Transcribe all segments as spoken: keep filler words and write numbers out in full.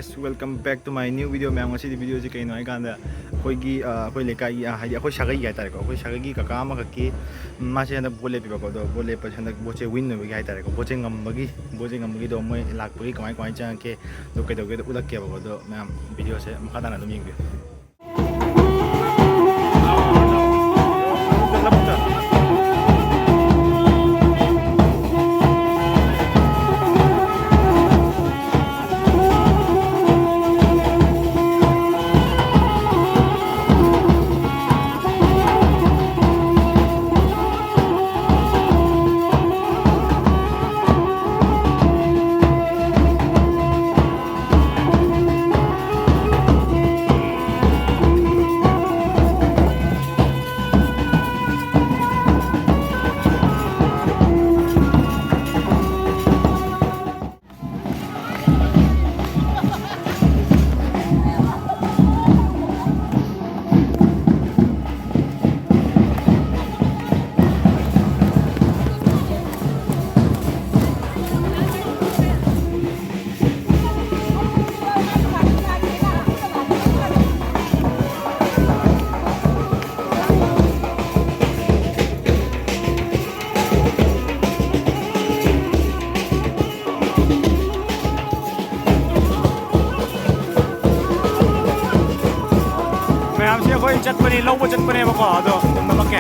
Welcome back to my new video, ꯃꯌꯥꯝ꯫ ꯉꯁꯤꯗꯤ videoꯁꯤ ꯀꯩꯅꯣ ꯍꯥꯏꯀꯥꯟꯗ, ꯑꯩꯈꯣꯏꯒꯤ, ꯑ, ꯑꯩꯈꯣꯏ ꯂꯩꯀꯥꯏꯒꯤ, ꯑ, ꯍꯥꯏꯗꯤ ꯑꯩꯈꯣꯏ ꯁꯥꯒꯩꯒꯤ ꯍꯥꯏꯇꯥꯔꯦꯀꯣ, ꯑꯩꯈꯣꯏ ꯁꯥꯒꯩꯒꯤ ꯀꯀꯥ ꯑꯃꯈꯛꯀꯤ, ꯎꯝ, ꯃꯥꯁꯦ ꯍꯟꯗꯛ vote ꯂꯦꯞꯄꯤꯕꯀꯣ꯫ ꯑꯗꯣ vote ꯂꯦꯞꯄꯁꯦ ꯍꯟꯗꯛ voteꯁꯦ win ꯑꯣꯏꯕꯒꯤ ꯍꯥꯏꯇꯥꯔꯦꯀꯣ, voteꯁꯦ ꯉꯝꯕꯒꯤ, voteꯁꯦ ꯉꯝꯕꯒꯤꯗꯣ ꯃꯣꯏ ꯂꯥꯛꯄꯒꯤ ꯀꯃꯥꯏ ꯀꯃꯥꯏꯅ ꯆꯪꯉꯛꯀꯦ, ꯑꯗꯣ ꯀꯩꯗꯧꯒꯦꯗꯣ ꯎꯠꯂꯛꯀꯦꯕꯀꯣ꯫ ꯑꯗꯣ ꯃꯌꯥꯝ videoꯁꯦ ꯃꯈꯥ ꯇꯥꯅ ꯑꯗꯨꯝ ꯌꯦꯡꯕꯤꯌꯨ꯫ ꯃꯌꯥꯝꯁꯦ ꯑꯩꯈꯣꯏ ꯆꯠꯄꯅꯦ, ꯂꯧꯕ ꯆꯠꯄꯅꯦꯕꯀꯣ꯫ ꯑꯗꯣ ꯑꯗꯨꯝ ꯅꯝꯃꯛꯀꯦ꯫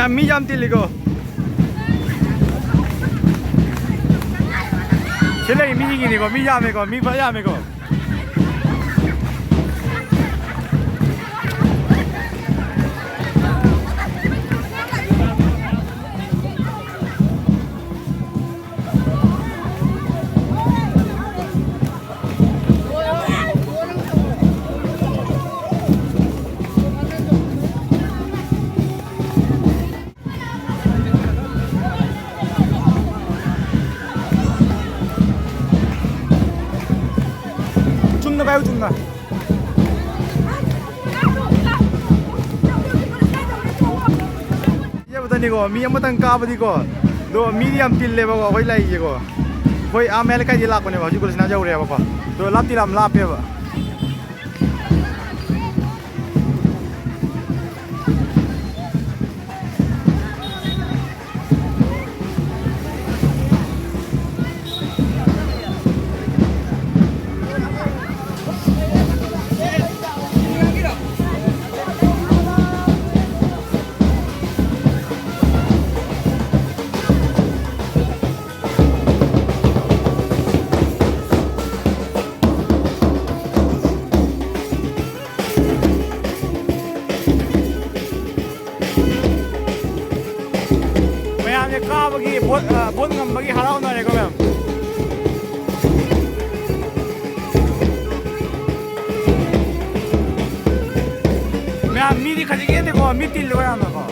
ꯃꯤ ꯌꯥꯝ ꯇꯤꯜꯂꯤꯀꯣ꯫ ꯁꯤ ꯂꯩ ꯃꯤꯒꯤꯅꯤꯀꯣ, ꯃꯤ ꯌꯥꯝꯃꯦꯀꯣ, ꯃꯤ ꯐꯖ ꯌꯥꯝꯃꯦꯀꯣ꯫ ꯆꯨꯝꯅ ꯄꯥꯏꯌꯨ, ꯆꯨꯝꯅ꯫ ꯌꯦꯡꯕꯗꯅꯤꯀꯣ, ꯃꯤ ꯑꯃꯇꯪ ꯀꯥꯕꯗꯤꯀꯣ, ꯑꯗꯣ ꯃꯤꯗꯤ ꯌꯥꯝ ꯇꯤꯜꯂꯦꯕꯀꯣ ꯑꯩꯈꯣꯏ ꯂꯥꯛꯏꯁꯦꯀꯣ꯫ ꯑꯩꯈꯣꯏ ꯑꯥ ꯃꯌꯥꯏ ꯂꯩꯀꯥꯏꯗꯤ ꯂꯥꯛꯄꯅꯦꯕ, ꯍꯧꯖꯤꯛ ꯀꯣꯂꯦꯖꯅꯥ ꯌꯧꯔꯦꯕꯀꯣ꯫ ꯑꯗꯣ ꯂꯥꯞꯇꯤ ꯌꯥꯝ ꯂꯥꯞꯄꯦꯕ꯫ ꯃꯌꯥꯝꯁꯦ ꯀꯥꯕꯒꯤ ꯕꯣꯠ, ꯑ, ꯕꯣꯠ ꯉꯝꯕꯒꯤ ꯍꯔꯥꯎꯅꯔꯦꯀꯣ ꯃꯌꯥꯝ꯫ ꯃꯌꯥꯝ ꯃꯤꯗꯤ ꯈꯖꯤꯛ ꯍꯦꯟꯗꯦꯀꯣ, ꯃꯤ ꯇꯤꯜꯂꯦꯀꯣ ꯌꯥꯝꯅꯀꯣ꯫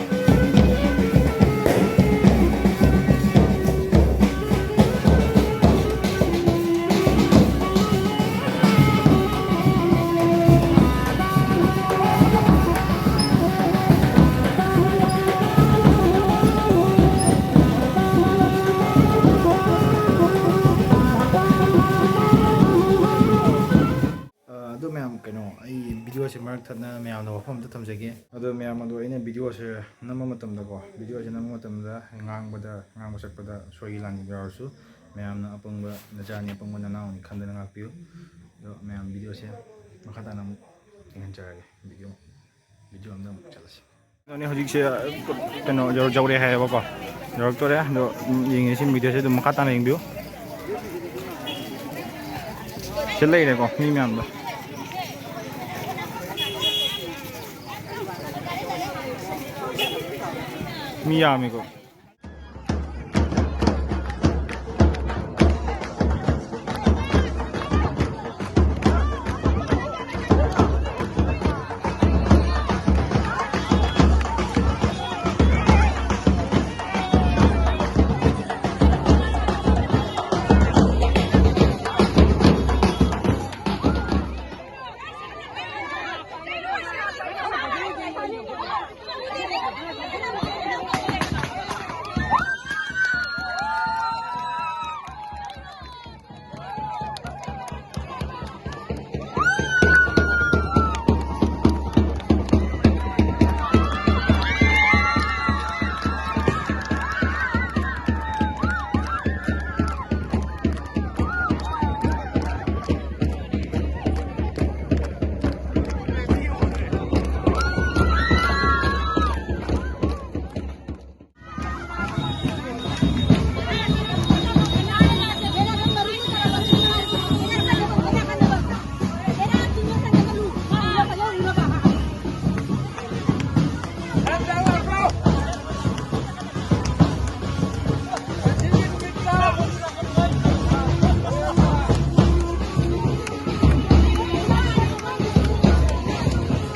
ꯑ, ꯑꯗꯣ ꯃꯌꯥꯝ, ꯀꯩꯅꯣ, ꯑꯩ ꯚꯤꯗꯤꯑꯣꯁꯦ ꯃꯔꯛ ꯊꯠꯅ ꯃꯌꯥꯝꯅ ꯋꯥꯐꯝ ꯑꯝꯇ ꯊꯝꯖꯒꯦ꯫ ꯑꯗꯣ ꯃꯌꯥꯝ, ꯑꯗꯣ ꯑꯩꯅ ꯚꯤꯗꯤꯑꯣꯁꯦ ꯅꯝꯕ ꯃꯇꯝꯗꯀꯣ, ꯚꯤꯗꯤꯑꯣꯁꯦ ꯅꯝꯕ ꯃꯇꯝꯗ ꯉꯥꯡꯕꯗ, ꯉꯥꯡꯕ ꯁꯛꯄꯗ ꯁꯣꯏꯈꯤ ꯂꯥꯟꯈꯤꯕ ꯌꯥꯎꯔꯁꯨ, ꯃꯌꯥꯝꯅ ꯑꯄꯪꯕ ꯅꯆꯥꯅꯤ, ꯑꯄꯪꯕ ꯅꯅꯥꯎꯅꯤ ꯈꯟꯗꯅ ꯉꯥꯛꯄꯤꯌꯨ꯫ ꯑꯗꯣ ꯃꯌꯥꯝ, ꯚꯤꯗꯤꯑꯣꯁꯦ ꯃꯈꯥ ꯇꯥꯅ ꯑꯃꯨꯛ ꯌꯦꯡꯍꯟꯖꯔꯒꯦ꯫ ꯚꯤꯗꯤꯑꯣ, ꯚꯤꯗꯤꯑꯣ ꯑꯝꯗ ꯑꯃꯨꯛ ꯆꯠꯂꯁꯤ꯫ ꯑꯗꯨꯅꯦ ꯍꯧꯖꯤꯛꯁꯦ ꯀꯩꯅꯣ ꯌꯧ-, ꯌꯧꯔꯦ ꯍꯥꯏꯌꯦꯕꯀꯣ꯫ ꯌꯧꯔꯛꯇꯣꯔꯦ꯫ ꯑꯗꯣ, ꯎꯝ, ꯌꯦꯡꯉꯦ ꯁꯤ ꯚꯤꯗꯤꯑꯣꯁꯦ ꯑꯗꯨꯝ ꯃꯈꯥ ꯇꯥꯅ ꯌꯦꯡꯕꯤꯌꯨ꯫ ꯁꯤ ꯂꯩꯔꯦꯀꯣ ꯃꯤ ꯃꯌꯥꯝꯗꯣ꯫ ꯃꯤ ꯌꯥꯝꯃꯤꯀꯣ꯫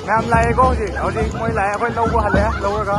ꯃꯌꯥꯝ ꯂꯥꯛꯑꯦꯀꯣ ꯍꯧꯖꯤꯛ꯫ ꯍꯧꯖꯤꯛ ꯃꯣꯏ ꯂꯥꯛꯑꯦ꯫ ꯑꯩꯈꯣꯏ ꯂꯧꯕ ꯍꯜꯂꯛꯑꯦ꯫ ꯂꯧꯔꯒ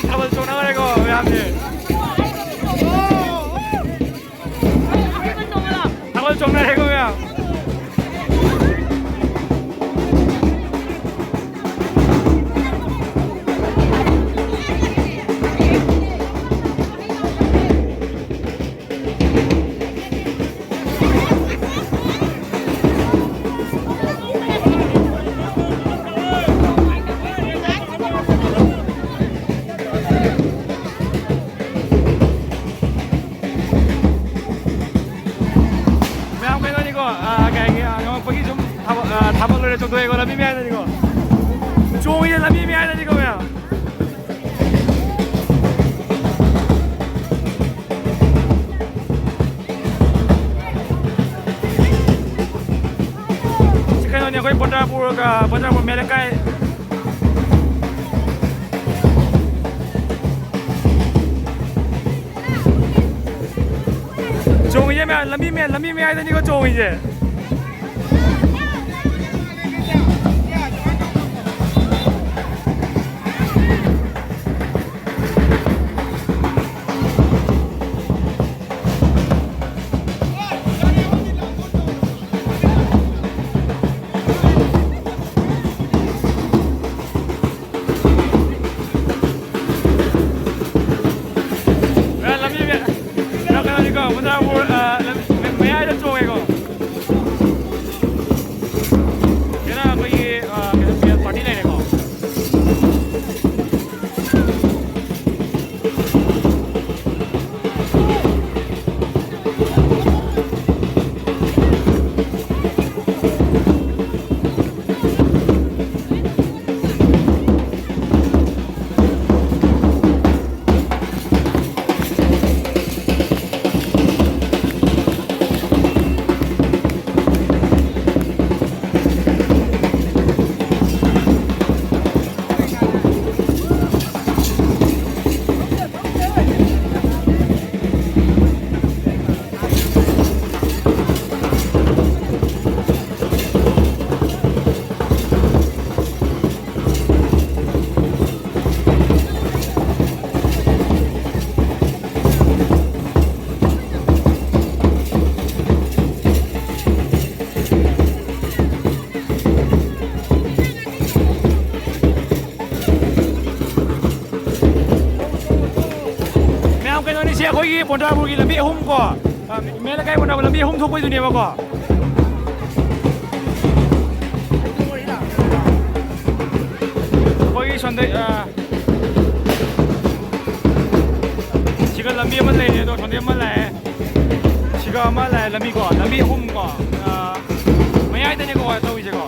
ꯊꯥꯕꯜ ꯆꯣꯡꯅꯈ꯭ꯔꯦꯀꯣ ꯃꯌꯥꯝꯁꯦ꯫ ꯊꯥꯕꯜ ꯆꯣꯡꯅꯔꯦꯀꯣ ꯃꯌꯥꯝ꯫ ꯃꯌꯥꯝ ꯀꯩꯅꯣꯅꯤꯀꯣ, ꯑ, ꯀꯩ ꯍꯥꯏꯒꯦ, ꯑ, ꯉꯝꯃꯛꯄꯒꯤ ꯁꯨꯝ ꯊꯥꯕꯜ, ꯑ, ꯊꯥꯕꯜ ꯂꯣꯏꯔ ꯆꯣꯡꯊꯣꯛꯑꯦꯀꯣ, ꯂꯝꯕꯤ ꯃꯌꯥꯏꯗꯅꯤꯀꯣ꯫ ꯆꯣꯡꯉꯤꯁꯦ ꯂꯝꯕꯤ ꯃꯌꯥꯏꯗꯅꯤꯀꯣ ꯃꯌꯥꯝ꯫ ꯁꯤ ꯀꯩꯅꯣꯅꯦ, ꯑꯩꯈꯣꯏ ꯕꯣꯇꯥꯄꯨꯔꯒ, ꯕꯣꯇꯥꯄꯨꯔ ꯃꯌꯥꯏ ꯂꯩꯀꯥꯏ꯫ ꯆꯣꯡꯉꯤꯁꯦ ꯃꯌꯥꯝ, ꯂꯝꯕꯤ ꯃꯌꯥꯏ, ꯂꯝꯕꯤ ꯃꯌꯥꯏꯗꯅꯤꯀꯣ ꯆꯣꯡꯉꯤꯁꯦ꯫ ꯂꯝꯕꯤ ꯃꯌꯥ-, ꯀꯩꯅꯣꯅꯤꯀꯣ, ꯕꯖꯥꯔ ꯃꯣꯔ-, ꯑ, ꯂꯝ-, ꯃꯌꯥꯏꯗ ꯆꯣꯡꯉꯦꯀꯣ꯫ ꯁꯤ ꯑꯩꯈꯣꯏꯒꯤ ꯄꯣꯟꯗꯥꯔꯄꯨꯔꯒꯤ ꯂꯝꯕꯤ ꯑꯍꯨꯝ ꯀꯣ, ꯑ, ꯃꯦꯟ ꯂꯩꯀꯥꯏ ꯄꯣꯟꯗꯥꯔꯄꯨꯔ ꯂꯝꯕꯤ ꯑꯍꯨꯝ ꯊꯣꯛꯄꯩꯗꯨꯅꯦꯕꯀꯣ꯫ ꯑꯩꯈꯣꯏꯒꯤ ꯁꯣꯝꯗ, ꯑ, ꯁꯤꯒ ꯂꯝꯕꯤ ꯑꯃ ꯂꯩꯔꯦ, ꯑꯗꯣ ꯁꯣꯝꯗ ꯑꯃ ꯂꯥꯛꯑꯦ, ꯁꯤꯒ ꯑꯃ ꯂꯥꯛꯑꯦ, ꯂꯝꯕꯤ ꯀꯣ, ꯂꯝꯕꯤ ꯑꯍꯨꯝ ꯀꯣ, ꯑ, ꯃꯌꯥꯏꯗꯅꯦꯀꯣ ꯇꯧꯔꯤꯁꯦꯀꯣ꯫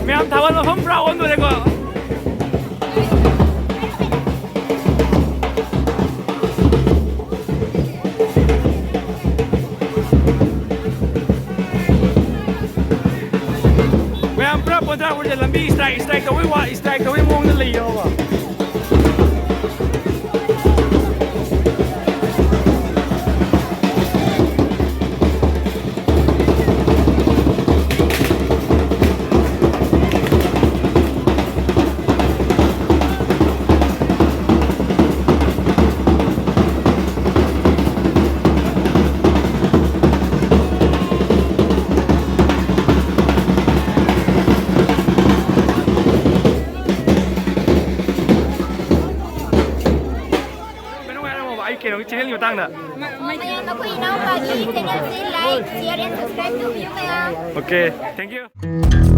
ꯃꯌꯥꯝ ꯊꯥꯕꯜ ꯃꯐꯝ ꯄꯨꯔꯥ ꯑꯣꯟꯗꯣꯔꯦꯀꯣ꯫ ꯃꯌꯥꯝ ꯄꯨꯔꯥ ꯄꯣꯟꯗꯥꯔꯄꯨꯔꯁꯦ ꯂꯝꯕꯤ ꯏꯁꯇ꯭ꯔꯥꯏꯛ, ꯏꯁꯇ꯭ꯔꯥꯏꯛ ꯇꯧꯕꯩ ꯋꯥ, ꯏꯁꯇ꯭ꯔꯥꯏꯛ ꯇꯧꯕꯩ ꯃꯑꯣꯡꯗ ꯂꯩꯌꯦꯕ꯫ ꯀꯩꯅꯣ ꯍꯥꯏꯔꯝꯃꯣꯕ, ꯑꯩ ꯀꯩꯅꯣꯒꯤ ꯆꯦꯅꯦꯜꯒꯤ ꯃꯇꯥꯡꯗ꯫ ꯃꯌꯥꯝ ꯑꯩꯈꯣꯏ ꯏꯅꯥꯎꯄꯥꯒꯤ ꯆꯦꯅꯦꯜꯁꯦ like, share and subscribe ꯇꯧꯕꯤꯌꯨ ꯃꯌꯥꯝ꯫ Okay, thank you.